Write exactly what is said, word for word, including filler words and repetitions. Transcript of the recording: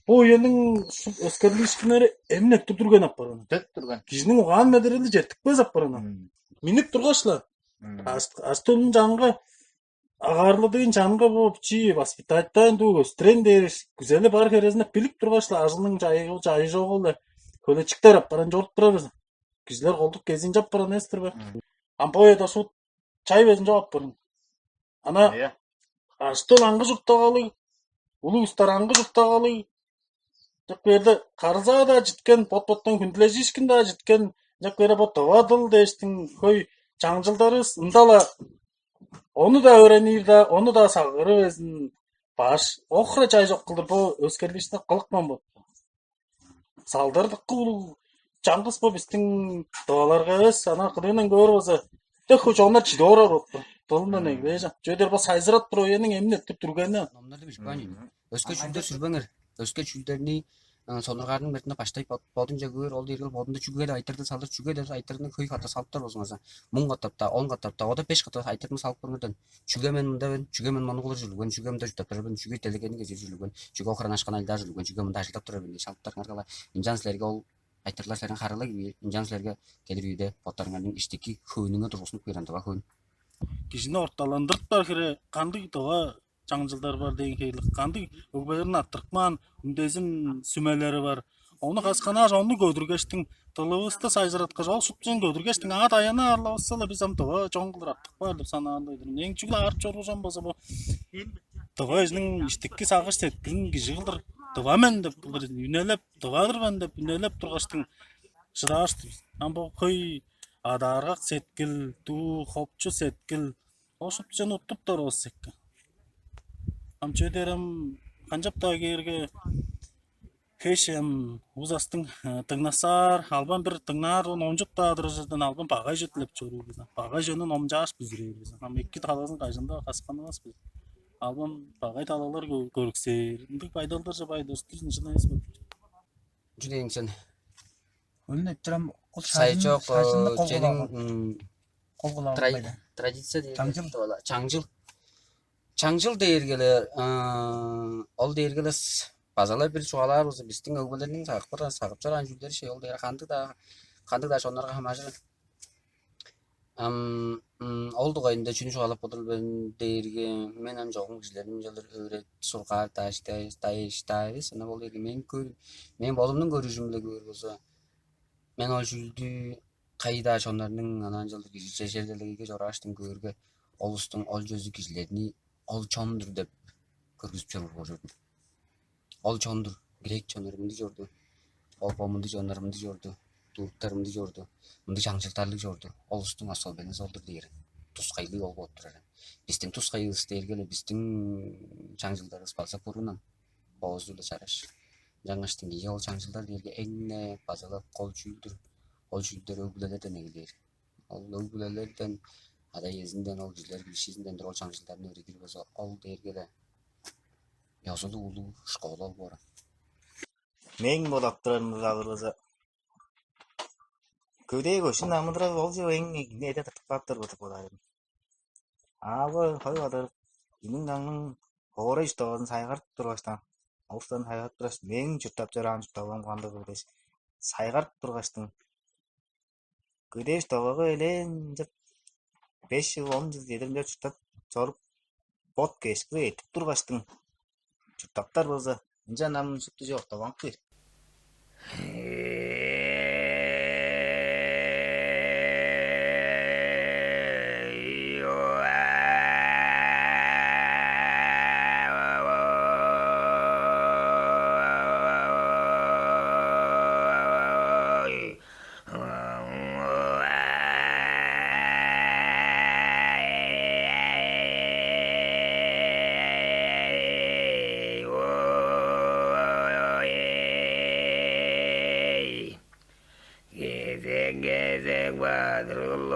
бо үениң өскерлиишкиннери эмне түрдүрген апарган. Төт турган. Кижиниң угаан медерели четтикпес апарган. Миннип тургаш-ла, аш-, аштуунун чаңга агаарлыдыын чанга бооп чи воспитаттаан дуу көстүрен дээр күзели бар херезинде билип тургаш-ла, ажылның чайыгы чайыжоогу-ла хөлечиктер апаран чоруп турар бис. Кижилер колдук кезиин чап баран эстир бе? Ам бояда шут чай безин жоп аппырын. Ана Ыя. Аштыл аңгы чурттагалыг, улуг устар аңгы чурттагалыг. Чак берде карызаа-даа читкен, бот-боттон хүндүлежиишкин-даа читкен, чак бере бо дывадыл дээштиң хөй чаңчылдарывыс ындала ону-даа өөренир-даа, ону-даа сагыры безин баш охра чай чок кылдыр бо өскерлиишни кылыкпан болду. Салдардыккы улуг чаңгыс бо бистиң дываларга эвес, ана кыдыындан көөр болза, дык чоннар чиде орар болуптур. Дылындан эгелээжем. Чүведер бо сайзырап тур ояның эмин эттип түргени. Номнарды бижип каан. Өске чүүлдер сүрбеңер. Өске чүүлдерни сонургаарның бертинде баштай бодунча көөр, ол дээрге бодунда чүге деп айтырды салыр, чүге деп айтырдын хөй катап салыптар болзуңарза, муң катап-та, он катап-та, ода беш катап айтырдын салып көрүңөрдөн. Чүге мен мында мен, чүге мен мону кылыр чүлүгүн, чүге мында чурттап турар мен, чүге делегени кезир чүлүгүн, чүге охранашкан айлаар чүлүгүн, чүге мында ажылдап турар мен деп салыптар ыңаргала. Ынчан силерге ол айтырлар силерге харылыг, ынчан силерге келир үйде боттарыңарның иштики хөөнүңө тургузунуп кээр андыва хөөн. Кижини орталандырып бар хире кандыг дыва чаңчылдар бар дээн хевирлиг, кандыг өгбелерин арттырып каан үндезин сүмелери бар. Ону касканааш, ону көдүргештиң, дылывысты сайжыраткаш, ол шуптузун көдүргештиң, аңаа даяна аарлавысса-ла, бис ам дыва чон кылдыр артып каар деп санаан-дыр мен. Эң чүгле аарып чоруур чон болза, бо дыва өзүнүң иштики сагыш сеткилин кижи кылдыр дыва мен деп кылдыр үнелеп, дывадыр мен деп үнелеп тургаштың шыдааштыр. Ам бо хөй адааргак сеткил, дуу хопчу сеткил, ол шуптузун уттуптар ол секке. Ам чүве дээрем канчап-даа кээрге хеш эм узастың дыңнасаар, албан бир дыңнаар он ончуп-даа турардан албан багай чүтлеп чоруур бис. Багай чөнүн омчааш бүзүрээр бис. Ам эки талазын кажында касканывас бис. Албан багай талалар көрүксээр. Ындыг байдалдарже бай достур ынчынайыс бо. Чү дээн сен? Өлүн өттүрем ол Сайчок шажынны кол ченин кулагы. Кол кулагы Тради- традиция деген Чаңчыл. Чаңчыл. Чаңчыл дээргеле ол дээргелес базалай бир чугаалаар болза бистиң өгбелерниң сагып барган сагып чораан чүүлдери шей ол дээр кандыг-даа кандыг-даа чоннорго хамааржыр. Ам ол дугайында чүнү чугаалап бодур мен дээрге мен ам чогум кижилерни мынчалдыр өөредип сургаар дааш дааш дааш даавес ынак ол дээрге мен көр мен бодумнуң көрүжүм-биле көөр болза мен ол чүүлдү кайы-даа чоннарның анаа ынчалдыр кижи чежелделегейге чорааштың көөрге ол улустуң ол чөзү кижилерни ол чон-дур деп көргүзүп чоруур болчу. Ол чон-дур, грек чоннары мындыг чорду, ол бо мындыг чоннары мындыг чорду, турктар мындыг чорду, мындыг чаңчылдарлыг чорду. Ол улустуң особенность ол-дур дээр. Тускайлыг ол болуп турар. Биздин тускайывыс дээрге эле биздин чаңчылдарывыс база бурунан боозу-биле чараш. Жаңаштың ийи ол чаңчылдар дээрге эң-не базалап кол чүүлдүр. Ол чүүлдер өг-бүлелерден эгелээр. Ол өг-бүлелерден ада-иезинден ол кижилер киришизинден туруп ол чаңчылдарны өөредир болза, ол дээрге-ле ёзулуг улуг школа ол боор. Мээң бодап турарым алыр болза, көдээ көшүн амыдырал ол же эң эде тыртып кааптар болуп болаар. Аавы хой кадар, иниң даңның хоорай чурттавазын сайгарып тургаштан, овустан сайгарып тургаш, мээң чурттап чораан чурттавам кандыгыл дээш, сайгарып тургаштың, көдээ чурттавага элээн чыт беш чыл, он чыл чедиринче чурттап чоруп, бот кээшкилиг эртип тургаштың, чурттаптар болза, ынчан ам шупту чок таваңкы. Кезең-кезең бадырыл